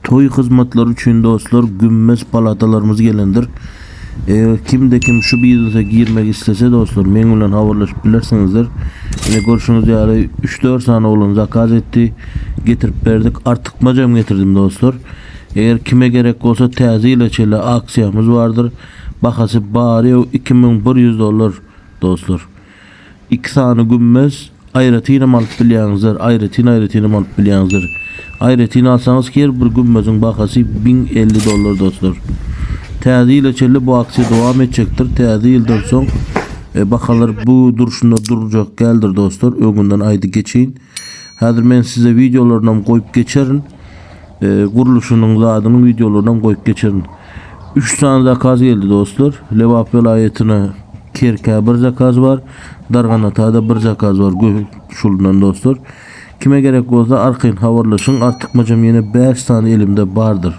Toý hyzmatlary üçin dostlar gümmez palatalarymyz gelendir. Eger kimde kim şu biznese girmek islese dostlar meň bilen habarlaşyp bilersiňizler. Ine görşüňiz ýaly 3-4 sany oglan zakaz etdi. Getirip berdik. Artykmajam getirdim dostlar. Eger kime gerek bolsa täze ýyla çenli aksiýamyz bardyr. Bahasy bary ýogy 2100 dollar dostlar. Iki sany gümmez aýratynam alyp bilýäňizler, aýratyn aýratynam alyp bilýäňizler. Aýratyn alsaňyz her bir gümmeziň bahasy 1050 dollar dostlar. Täze ýyla çenli bu aksiýa dowam etjekdir. Täze ýyldan soň e, bahalar bu durşunda durjak däldir dostlar. Öňünden aýdy geçeýin. Häzir men size wideolarynam goýup geçerin. E, gurluşynyň zadynyň wideolarynam goýup geçerin. 3 sany zakaz geldi dostlar. Lebap welaýatyna Kerkä bir zakaz bar. Darganatada bir zakaz bar. Şulundan dostlar. Kime gerek bolsa arkaýyn habarlaşyň. Artykmajam ýene 5 sany elimde bardyr.